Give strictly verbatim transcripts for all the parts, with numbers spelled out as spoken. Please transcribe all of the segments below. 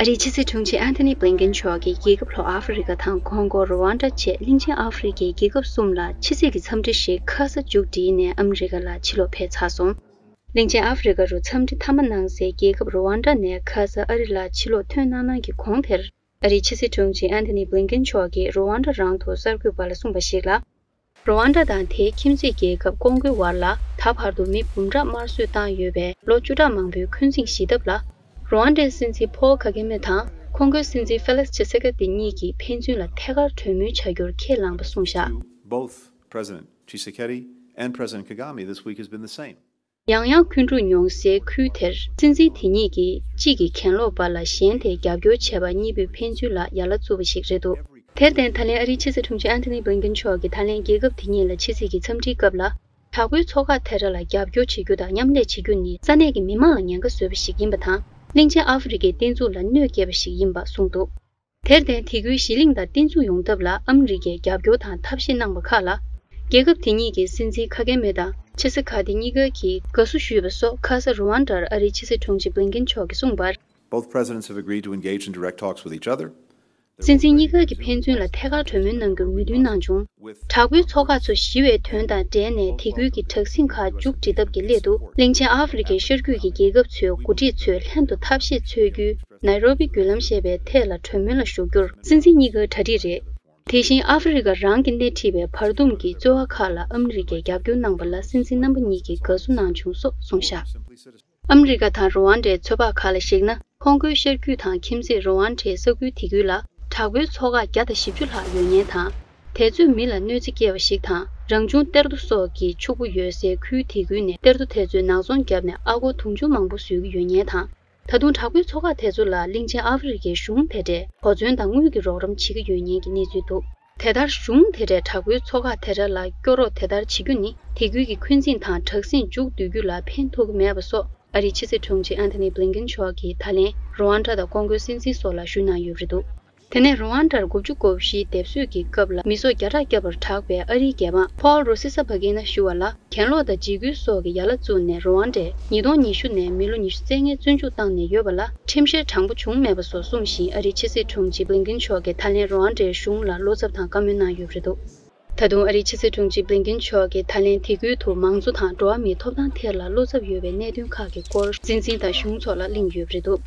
ཨ་རིའི་ཕྱི་སྲིད་དྲུང་ཆེ་ཨན་ཐོ་ནི་བྷི་ལིན་ཀེན་མཆོག་གིས་རྒྱལ་ཁབ་ལྷོ་ཨ་ཧྥེ་རི་ཀ་དང་ཀོང་གོ། རུ་ཝན་ཌ་བཅས་གླིང་ཆེན་ཨ་ཧྥེ་རི་ཀའི་རྒྱལ་ཁབ་གསུམ་ལ་ཕྱི་སྲིད་ཀྱི་འཚམས་འདྲི་ཞིག་ཁ་ས་མཇུག་བསྒྲིལ་ནས་ཨ་མི་རི་ཀ་ལ་ཕྱིར་ལོག་ཕེབས་ཚར་སོང་། གླིང་ཆེན་ཨ་ཧྥེ་རི་ཀ་རུ་འཚམས་འདྲི་མཐའ་མ་གནང་སའི་རྒྱལ་ཁབ་རུ་ཝན་ཌ་ནས་ཁ་ས་ཨ་རི་ལ་ཕྱིར་ལོག་ཐོན་གནང་གནང་གི་གོང་དེར། ཨ་རིའི་ཕྱི་སྲིད་དྲུང་ཆེ་ཨན་ཐོ་ནི་བྷི་ལིན་ཀེན་མཆོག་གིས་རུ་ཝན་ཌ་རང་དུ་གསར་འགོད་པ་ལ་གསུངས་པ་ཞིག་ལ། རུ་ཝན་ཌ་དང་དེའི་ཁྱིམ་མཚེས་རྒྱལ་ཁབ་ཀོང་གོའི་བར་ལ་ད་བར་དུ་མི་འབུམ་ཕྲག་དམར་གསོད་བཏང་ཡོད་པའི་ལོ་བཅུ་ཕྲག་མང་པོའི་འཁོན་འཛིང་ཞི་ཐབས་ལ། རུ་ཝན་ཌའི་སྲིད་འཛིན་ཕོལ་ཁ་གེ་མེ་དང་ཀོང་གོའི་སྲིད་འཛིན་ཧྥེ་ལིགས་ཆེ་སེ་ཀེ་ཏི་གཉིས་ཀྱིས་ཕན་ཚུན་ལ་ཐད་ཀར་གྲོས་མོལ་བྱ་རྒྱུར་ཁས་བླངས་པ་གསུངས་བཞག Both President Tshisekedi and President Kagame this week has been the same. ཡང་ཡང་འཁོན་འཁྲུག་མྱོང་སའི་ཁུལ་དེར་སྲིད་འཛིན་དེ་གཉིས་ཀྱིས་གཅིག་གིས་གྱེན་ལོག་པ་ལ་གཞན་དེས་རྒྱབ་སྐྱོར་བྱས་པ་གཉིས་པོས་ཕན་ཚུན་ལ་ཡ་ལ་བཙུགས་པ་ཞིག་རེད་འདུག་དེར་བརྟེན་ད་ལན་ཨ་རིའི་ཕྱི་སྲིད་དྲུང་ཆེ་ཨན་ཐོ་ནི་བྷི་ལིན་ཀེན་མཆོག་གིས་ད་ལན་རྒྱལ་ཁབ་དེ་གཉིས་ལ་ཕྱི་སྲིད་ཀྱི་འཚམས་འདྲིའི་སྐབས་ལ། དྲག་པོའི་ཚོགས་ཁག་དེ་འདྲ་ལ་རྒྱབ་སྐྱོར་བྱེད་རྒྱུ་དང་མཉམ་ལས་བྱེད་རྒྱུ་ནི་ས་གནས་ཀྱི་མི་མང་ལ་ཉེན་ཁ་བཟོས་པ་ཞིག་ཡིན་པ་དང་། གླིང་ཆེན་ཨ་ཧྥེ་རི་ཀའི་བརྟན་ཚུགས་ལ་གནོད་སྐྱེལ་བ་ཞིག་ཡིན་པ་གསུངས་འདུག་དེར་བརྟེན་དེ་ཁུལ་གཞི་གླིང་དང་བརྟན་ཚུགས་ཡོང་ཐབས་ལ་ཨ་མི་རི་ཀས་རྒྱབ་སྐྱོར་དང་ཐབས་ཤེས་གནང་བ་ཁག་ལ། རྒྱལ་ཁབ་དེ་གཉིས་ཀྱི་སྲིད་འཛིན་ཁ་གེ་མེ་དང་ཆེ་སེ་ཁ་ཏི་གཉིས་ཀ་གིས་དགའ་བསུ་ཞུས་པ་སོགས་ཁ་ས་རུ་ཝན་ཌར་ཨ་རིའི་ཕྱི་སྲིད་དྲུང་ཆེ་བྷི་ལིན་ཀེན་མཆོག་གིས་གསུངས་པར། Both presidents have agreed to engage in direct talks with each other. སྲིད་འཛིན་གཉིས་ཀ་གིས་ཕན་ཚུན་ལ་ཐད་ཀར་གྲོས་མོལ་གནང་རྒྱུར་མོས་མཐུན་གནང་བྱུང་། དྲག་པོའི་ཚོགས་ཁག་ཚོ་ཞི་བའི་དོན་དང་འབྲེལ་ནས་དེ་ཁུལ་གྱི་དྲག་ཟིང་ཁག་མཇུག་སྒྲིལ་ཐབས་ཀྱི་སླད་དུ། གླིང་ཆེན་ཨ་ཧྥེ་རི་ཁའི་ཤར་རྒྱུད་ཀྱི་རྒྱལ་ཁབ་ཚོའི་འགོ་ཁྲིད་ཚོས་ལྷན་དུ་ཐབས་ཤེས་འཚོལ་རྒྱུའི་ནའི་རོ་པི་བརྒྱུད་ལམ་ཞེས་པའི་ཐད་ལ་གྲོས་མོལ་ལ་ཞུགས་རྒྱུར་སྲིད་འཛིན་གཉིས་ཀར་གྲ་སྒྲིག་རེད། དེ་བཞིན་ཨ་ཧྥེ་རི་ཁ་རང་གིས་སྣེ་ཁྲིད་པའི་བར་འདུམ་གྱི་རྩོལ་བ་ཁག་ལ་ཨ་མི་རི་ཀས་རྒྱབ་སྐྱོར་གནང་པ་ལ་སྲིད་འཛིན་རྣམ་པ་གཉིས་ཀྱིས་དགའ་བསུ་གནང་བྱུང་སོགས་གསུངས་བཞག་ཨ་མི་རི་ཀ་དང་རུ་ཝན་ཌའི་ཚོད་དཔག་ཁག་ལ་གཞིགས་ན། ཀོང་གོའི་ཤར་རྒྱུད་དང་ཁྱིམ་མཚེས་རུ་ཝན་ཌའི་ས་ཁུལ་དེ་ཁུལ་ལ་དྲག་པོའི་ཚོགས་ཁག་བརྒྱ་དང་བཞི་བཅུ་ལྷག་ཡོད་ཉེན་དང་། དེ་ཚོས་མི་ལ་གནོད་འཚེ་སྐྱེལ་བ་ཞིག་དང་། རང་བྱུང་གཏེར་རྡོ་སོགས་ཀྱི་ཕྱུག་པོ་ཡོད་སའི་ཁུལ་དེ་ཁུལ་ནས་གཏེར་རྡོ་དེ་ཚོས་ནག་ཚོང་བརྒྱབ་ནས་ཨ་སྒོར་དུང་ཕྱུར་མང་པོ་བཟོས་ཀྱི་ཡོད་ཉེན་དང་། ད་དུང་དྲག་པོའི་ཚོགས་ཁག་དེ་ཚོ་ལ་གླིང་ཆེན་ཨ་ཧྥེ་རི་ཁའི་གཞུང་དེ་འདྲས་གོ་མཚོན་དང་དངུལ་གྱི་རོགས་རམ་བྱེད་ཀྱི་ཡོད་ཉེན་གྱི་གནས་ཚུལ་འདུག་དེ་ལྟར་གཞུང་དེ་འདྲས་དྲག་པོའི་ཚོགས་ཁག་དེ་འདྲ་ལ་སྐྱོ་རོགས་དེ་ལྟར་བྱེད་རྒྱུ་ནི་དེ་ཁུལ་གྱི་འཁོན་འཛིང་དང་དྲག་ཟིང་མཇུག་བསྡུ་རྒྱུ་ལ་ཕན་ཐོགས་ཀྱི་མེད་པ་སོགས་ཨ་རིའི་ཕྱི་སྲིད་དྲུང་ཆེ་ཨན་ཐོ་ནི་བྷི་ལིན་ཀེན་མཆོག་གིས་ད་ལན་རུ་ཝན་ཌ་དང་ཀོང་གོའི་སྲིད་འཛིན་སོགས་ལ་ཞུས་གནང་ཡོད་པ་རེད་འདུག་དེ་ནས་རུ་ཝན་ཌར་དགུ་བཅུ་གོ་བཞིའི་སྡེབ་གསོད་ཀྱི་སྐབས་ལ་མི་སྲོག་བརྒྱ་ཕྲག་བརྒྱབ་པར་གྲགས་པའི་ཨ་རིའི་རྒྱལ་འབངས་ཕོལ་རོ་སི་ས་བྷ་གི་ན་ཞུ་བ་ལ། གྱེན་ལོག་དང་འཇིགས་སྐུལ་སོགས་ཀྱི་ཡ་ལ་བཙུགས་ནས་རུ་ཝན་ཌས་ཉིས་སྟོང་ཉི་ཤུ་ནས་མི་ལོ་ཉི་ཤུ་རྩ་ལྔའི་བཙོན་འཇུག་བཏང་ནས་ཡོད་པ་ལ་ཁྲིམས་བཤེར་དྲང་པོ་བྱུང་མེད་པ་སོགས་གསུངས་ཤིང་། ཨ་རིའི་ཕྱི་སྲིད་དྲུང་ཆེ་བྷི་ལིན་ཀེན་མཆོག་གིས་ད་ལན་རུ་ཝན་ཌའི་གཞུང་ལ་བློ་འཚབ་དང་བཀའ་མོལ་གནང་ཡོད་པ་རེད་འདུག་ད་དུང་ཨ་རིའི་ཕྱི་སྲིད་དྲུང་ཆེ་བྷི་ལིན་ཀེན་མཆོག་གིས་ད་ལན་དེ་ཁུལ་དུ་མང་གཙོ་དང་འགྲོ་བ་མིའི་ཐོབ་ཐང་ཐད་ལ་བློ་འཚབ་ཡོད་པའི་གནད་དོན་ཁག་གི་སྐོར་སྲིད་འཛིན་དང་གཞུང་ཚོ་ལ་གླེང་ཡོད་པ་རེད་འདུག་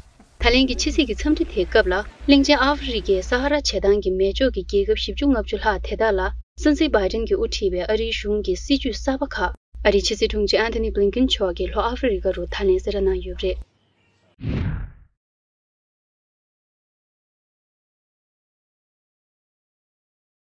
ད་ལན་གྱི་ཕྱི་སྲིད་ཀྱི་འཚམས་འདྲི་དེའི་སྐབས་ལ། གླིང་ཆེན་ཨ་ཧྥེ་རི་ཁའི་ས་ཧ་ར་བྱེ་ཐང་གི་མེ་སྒྱོགས་ཀྱི་རྒྱལ་ཁབ་བཞི་བཅུ་ལྔ་བཅུ་ལྷག་དེ་དག་ལ། སྲིད་འཛིན་བྷའི་ཌེན་གྱིས་དབུ་ཁྲིད་པའི་ཨ་རིའི་གཞུང་གི་སྲིད་ཇུས་གསར་པ་ཁག་ཨ་རིའི་ཕྱི་སྲིད་དྲུང་ཆེ་ཨན་ཐོ་ནི་བྷི་ལིན་ཀེན་མཆོག་གིས་ལྷོ་ཨ་ཧྥེ་རི་ཁ་རུ་ད་ལན་གསལ་བསྒྲགས་གནང་ཡོད་པ་རེད།